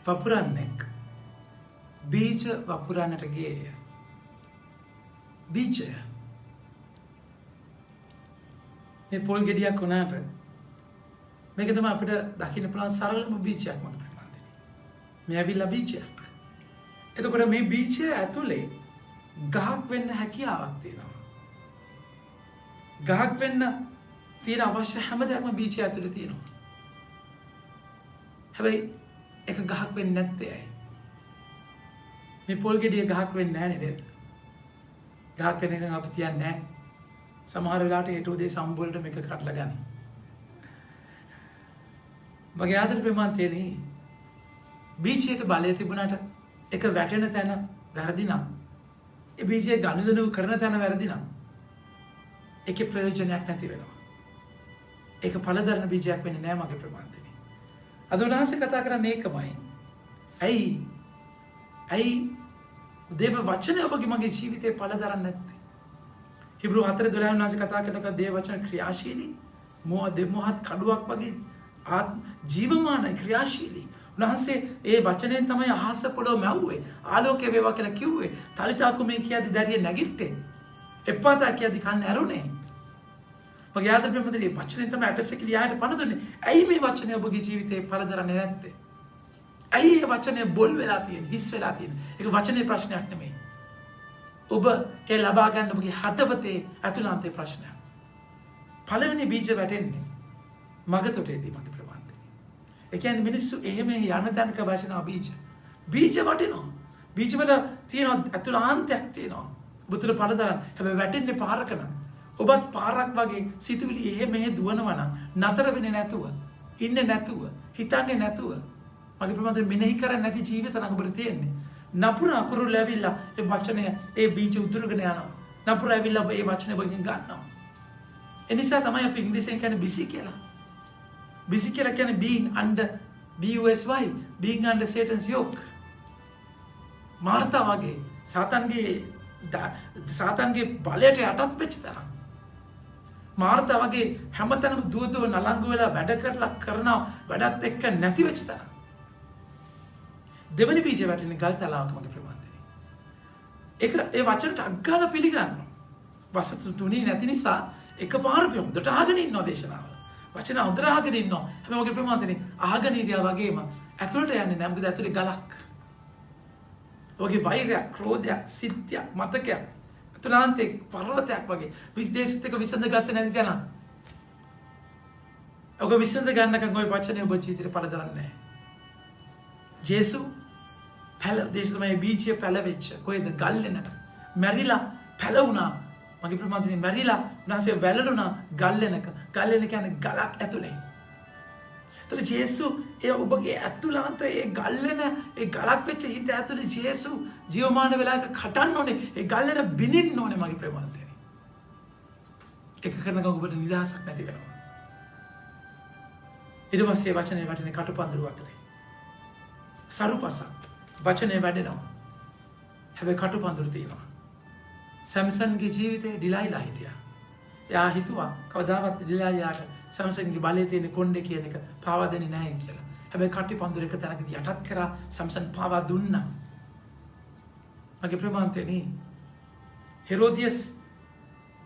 වපුරන්නෙක් බීජ වපුරන්නට ගියේය. බීජය මේ පොල් ගෙඩියක් වුණාට මේක තමයි අපිට දකින්න පුළුවන් සරලම බීජයක් මගේ ප්‍රමාණය. මේ ඇවිල්ලා බීජයක්. එතකොට මේ බීජය ඇතුලේ ගහක් වෙන්න හැකියාවක් තියෙනවා. ගහක් වෙන්න තියෙන අවශ්‍ය හැම දෙයක්ම බීජය ඇතුලේ තියෙනවා. හැබැයි ඒක ගහක් වෙන්නේ නැත්තේ ඇයි? මේ පොල් ගෙඩිය ගහක් වෙන්නේ නැහැ නේද? ගහක් වෙන එකන් අපි තියන්නේ නැහැ. සමහර වෙලාවට ඒට උදේ සම්බොලට මේක කඩලා ගනි. මගේ ආදර ප්‍රමාණයනේ බීජයට බලය තිබුණාට ඒක වැටෙන තැන වැරදි නම්, ඒ බීජය ගනුදෙනු කරන තැන වැරදි නම් ඒකේ ප්‍රයෝජනයක් නැති වෙනවා. ඒක ඵලදරන බීජයක් වෙන්නේ නැහැ මගේ ප්‍රමාණයනේ. අද උන්වහන්සේ කතා කරන්නේ ඒකමයි. ඇයි ඇයි දේව වචනය ඔබගේ මගේ ජීවිතේ ඵල දරන්නේ නැත්තේ? හිබ්‍රු 4:12 උන්වහන්සේ කතා කරනකොට දේව වචන ක්‍රියාශීලී, මොහ දෙමොහත් කඩුවක් වගේ ජීවමානයි, ක්‍රියාශීලී. උන්වහන්සේ ඒ වචනයෙන් තමයි අහස පොළොව මැව්වේ. ආලෝකය වේවා කියලා කිව්වේ. තලිතාකු මේ කියද්දි දැරිය නැගිට්ටේ. එප්පාතා කියද්දි කන් ඇරුණේ. මගේ ආදර ප්‍රේමදලේ වචනයෙන් තමයි ඇටසැකිලි ආයට පණ දුන්නේ. ඇයි මේ වචනය ඔබගේ ජීවිතේ ඵල දරන්නේ නැත්තේ? ඇයි මේ වචනය බොල් වෙලා තියෙන්නේ, හිස් වෙලා තියෙන්නේ? ඒක වචනේ ප්‍රශ්නයක් නෙමෙයි. ඔබ ඒ ලබා ගන්න ඔබගේ හදවතේ ඇතුළාන්තයේ ප්‍රශ්නයක්. පළවෙනි බීජ වැටෙන්නේ මගතොටේදී මගේ ප්‍රමාන්තේ. ඒ කියන්නේ මිනිස්සු එහෙම යන තැනක වශනවා බීජ. බීජ වටිනවා. බීජවල තියෙන ඇතුළාන්තයක් තියෙනවා. ඔබ තුළ ඵල දරන්න. හැබැයි වැටෙන්නේ පාරක නම්. ඔබත් පාරක් වගේ සිතුවිලි එහෙ මෙහෙ දුවනවා නම් නතර වෙන්නේ නැතුව, ඉන්නේ නැතුව, හිතන්නේ නැතුව, මගේ ප්‍රමාදේ මෙනෙහි කරන්නේ නැති ජීවිත නම් ඔබට තියෙන්නේ. නපුර අකුරු ලැබිලා ඒ වචනය, ඒ බීජ උතුරගෙන යනවා. නපුර ඇවිල්ලා ඔබ ඒ වචනය ඔබගෙන් ගන්නවා. ඒ නිසා තමයි අපි ඉංග්‍රීසියෙන් කියන්නේ බිසි කියලා. බිසි කියලා කියන්නේ being under, B U S Y, being under Satan's yoke. Martha වගේ සාතන්ගේ බලයට යටත් වෙච්ච තරම්. මාර්තා වගේ හැමතැනම දුව දුව නලංගු වෙලා වැඩ කරලා කරන වැඩත් එක්ක නැති වෙච්ච තරම්. දෙවෙනි බීජය වැටෙන්නේ ගල් තලාවක මගේ ප්‍රමාන්තනේ. ඒක ඒ වචනට අග්ගාලා පිළිගන්නවා. වසතු තුනී නැති නිසා එකපාර හොඳට අහගෙන ඉන්නවා දේශනාව. වචන හොඳට අහගෙන ඉන්නවා. හැබැයි මගේ ප්‍රමාන්තනේ අහගෙන හිටියා වගේම ඇතුළට යන්නේ නැහැ. මොකද ඇතුලේ ගලක්. ඔබගේ වෛරයක්, ක්‍රෝධයක්, සිත්යක්, මතකයක්, ඇතුළාන්තයේ පර්වතයක් වගේ විශ්දේශෙත් එක්ක විසඳ ගත්තේ නැති තැන. ඔබ විසඳ ගන්නකම් ওই වචනේ ඔබ ජීවිතේට පළ දරන්නේ නැහැ. ජේසු පැල දේශ තමයි බීජය පැලවෙච්ච කොහෙද ගල් වෙනක මැරිලා පැලවුණා. මගේ ප්‍රමාදනේ මැරිලා උන්වහන්සේ වැළලුණා ගල් වෙනක. ගල් වෙන කියන්නේ ගලක් ඇතුලේ. ඒතර ජේසු ඒ ඔබගේ ඇතුළාන්ත ඒ ගල් වෙන ඒ ගලක් වෙච්ච හිත ඇතුලේ ජේසු ජීවමාන වෙලාවක කටන්න ඕනේ. ඒ ගල් වෙන බිනින්න ඕනේ මගේ ප්‍රමාදනේ. ඒක කරනකම් ඔබට නිදහසක් නැති වෙනවා. ඊට පස්සේ වචනේ වැටෙන කටුපඳුරු අතරේ සරුපසක් වචනේ වැඩෙනවා. හැබැයි කටුපඳුරු තියෙනවා. සැම්සන්ගේ ජීවිතේ ඩිලයිලා හිටියා. එයා හිතුවා කවදාවත් ඩිලයිලාට සැම්සන්ගේ බලය තියෙන කොණ්ඩේ කියන එක පාවා දෙන්නේ නැහැ කියලා. හැබැයි කටුපඳුරු එක තැනකදී යටත් කරා සැම්සන් පාවා දුන්නා. මගේ ප්‍රමාන්තේනි හෙරෝද්ගේ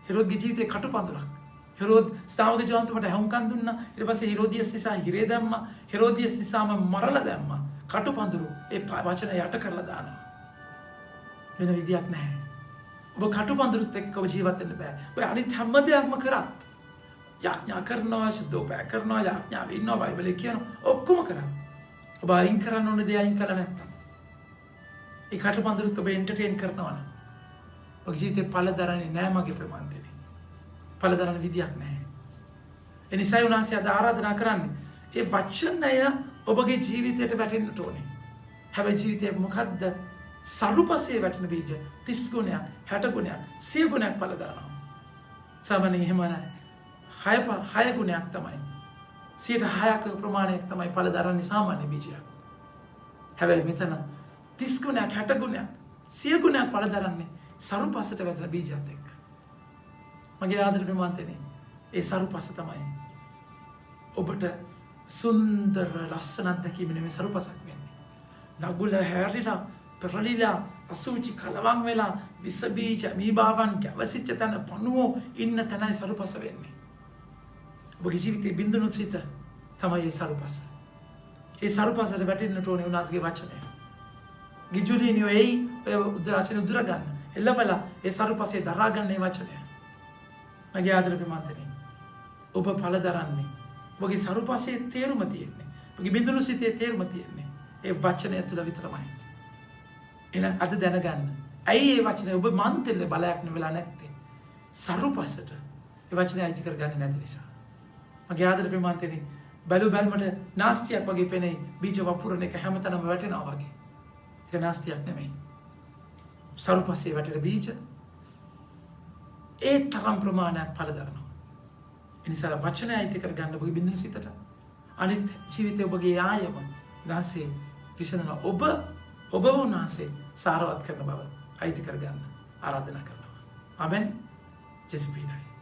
ජීවිතේ කටුපඳුරක්. හෙරෝද් ස්නාවක ජීවන්තමට ඇහුම්කන් දුන්නා. ඊට පස්සේ හෙරෝදියස් නිසා හිරේ දැම්මා. හෙරෝදියස් නිසාම මරලා දැම්මා. කටුපඳුරු ඒ වචන යට කරලා දානවා. වෙන විදියක් නැහැ. ඔබ කටුපඳුරුත් එක්ක ඔබ ජීවත් වෙන්න බෑ. ඔය අනිත් හැම දෙයක්ම කරත් යාඥා කරනවා, ශුද්ධෝපෑ කරනවා, යාඥාවේ ඉන්නවා, බයිබලේ කියනවා, ඔක්කොම කරා. ඔබ අයින් කරන්න ඕන දේ අයින් කළා නැත්තම් ඒ කටුපඳුරුත් ඔබ එන්ටර්ටේන් කරනවා නම් ඔබගේ ජීවිතේ ඵල දරන්නේ නෑ මගේ ප්‍රමාන්තේ. ඵල දරන විදියක් නැහැ. ඒ නිසායි උන්වහන්සේ අද ආරාධනා කරන්නේ ඒ වචනය ඔබගේ ජීවිතයට වැටෙන්නට ඕනේ. හැබැයි ජීවිතය මොකද්ද? සරුපසේ වැටෙන බීජ 30 ගුණයක්, 60 ගුණයක්, 100 ගුණයක් ඵල දරනවා. සාමාන්‍යයෙන් එහෙම නෑ. 6 ගුණයක් තමයි. 6ක ප්‍රමාණයක් තමයි ඵල දරන්නේ සාමාන්‍ය බීජයක්. හැබැයි මෙතන 30 ගුණයක්, 60 ගුණයක්, 100 ගුණයක් ඵල දරන්නේ සරුපසට වැටෙන බීජයත් එක්ක. මගේ ආදර ප්‍රමාන්තනේ ඒ සරුපස තමයි ඔබට සුන්දර ලස්සන අත්දැකීම නෙමෙයි සරුපසක් වෙන්නේ. නගුල හැරිලා, පෙරලිලා, අසුචි කලවම් වෙලා, විස බීජ අමීබාවන් ගැවසිච්ච තැන, පණුවෝ ඉන්න තැනයි සරුපස වෙන්නේ. ඔබගේ ජීවිතේ බිඳුණු සිත තමයි ඒ සරුපස. ඒ සරුපසට වැටෙන්නට ඕනේ උන්වහන්සේගේ වචනය. ගිජුලිනියෝ එයි ඔය වචන උදුර ගන්න. එල්ලවලා ඒ සරුපසේ දරා ගන්න ඒ වචනය. මගේ ආදර ප්‍රමාන්තනේ, ඔබ ඵල දරන්නේ. ඔබගේ සරුපසේ තේරුම තියෙන්නේ. ඔබගේ බිඳුණු සිතේ තේරුම තියෙන්නේ ඒ වචනය තුළ විතරමයි. එහෙනම් අද දැනගන්න. ඇයි ඒ වචනය ඔබ මන්තෙල්ල බලයක් නෙවෙලා නැත්තේ? සරුපසට ඒ වචනය අයිති කරගන්නේ නැති නිසා. මගේ ආදර ප්‍රමාන්තනේ, බැලු බැල්මට නාස්තියක් වගේ පෙනෙයි බීජ වපුරන එක හැමතැනම වැටෙනවා වගේ. ඒක නාස්තියක් නෙමෙයි. සරුපසේ වැටෙන බීජ ඒ තරම් ප්‍රමාණයක් ඵල දරනවා. ඒ නිසා වචනය අයිති කරගන්න ඔබගේ බිඳුණු සිතට. අනිත් ජීවිතේ ඔබගේ ආයම උන්වහන්සේ විසඳන ඔබ උන්වහන්සේ සාරවත් කරන බව අයිති කරගන්න ආරාධනා කරනවා. ආමෙන්. ජේසුස් පිහිටයි.